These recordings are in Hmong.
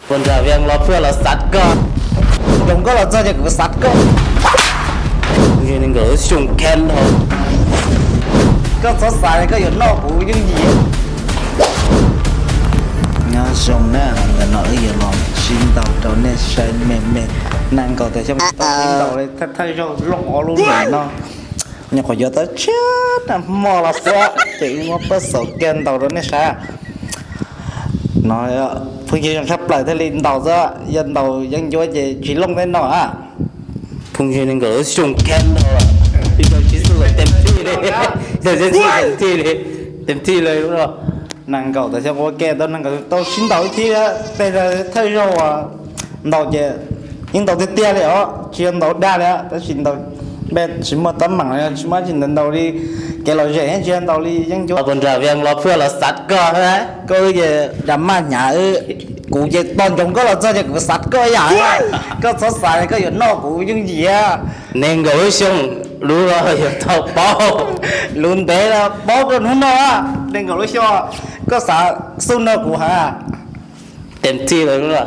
Puas nram Vias los phuaj los xav koj, zoo nkauj los txog ces kuv xav koj. Nees nkaum lub xyoo kab dhau, koj txhob xav koj yuav noj kuv yooj yim. Nyob zoo na, ntawm no wb yuav los sib ntaus rau nej saib me me. Nees nkaum tawm xyoo tau sib ntaus li thawj zaug looj ob lub nram no. Nyuam qhuav yuav tau tshiab hmo los xwb ces wb muab pab xaus kiag ntaus rau nej saib. No phooj ywg zoo tshaj plaws thiaj li ntaus xwb, yog ntaus yeeb ncuab ces tsis looj tej no a. Phooj ywg, nees nkaum lub xyoo kab dhau, tsis xub tes thij li, tes thij li, tes thij li lub no. Nees nkaum tawm xyoo ua ke tau nees nkaum tau sib ntaus ib thib, tej thawj zaug ntaus ces yeej ntaus tiag tiag li os, tsis yog ntaus dag li, tab sis ntaus, npe tsis muaj tab meem, tsis muaj tsis ntaus, ntaus li kev lom zem, tsis yog ntaus li yeeb ncuab. Puas nram Vias los phuaj los xav koj, koj wb ces dam maj hnyav, kuv ces tos ntsoov koj los txog ces kuv xav koj ib yam, koj txhob xav koj yuav noj kuv yooj yim. Nees nkaum lub xyoo, lub los yuav tau paub, lub ntev los paub rau hnub no, nees nkaum lub xyoo, koj xav xub nrog kuv heev. Tes thij li lub no.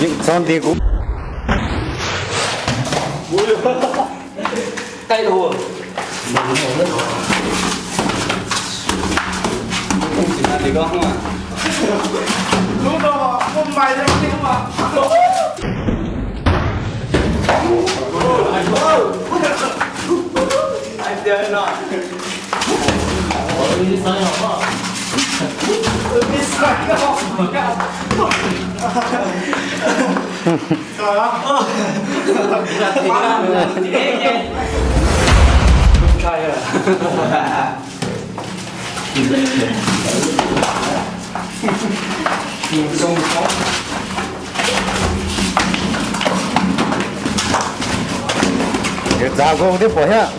Yeej txhob nti kuv. Txav koj thiab pom thiab.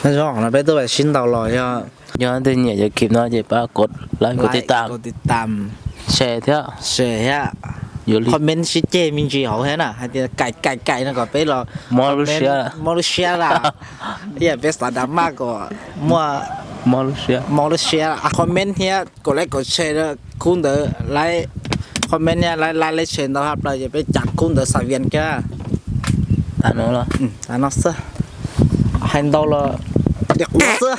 Zoo no peb tuaj sib ntaus los yog nyob twg nyiam cov clip no ces pab kov like, kov tiv tam, share thiab, share thiab, comment sib ceg me ntsis hauv thiab na, hais tias kaim kaim kaim no kom peb los mob lub siab, mob lub siab lawm. Ib yam peb xav dav maj kom muaj mob lub siab, mob lub siab. Comment thiab kov like kov share, khub ntawd like, comment thiab like, like, like, share ntau tshaj plaws ces peb cav khub ntawd xav vias kiag. Tav no xwb, hais ntau los tias quav xwb.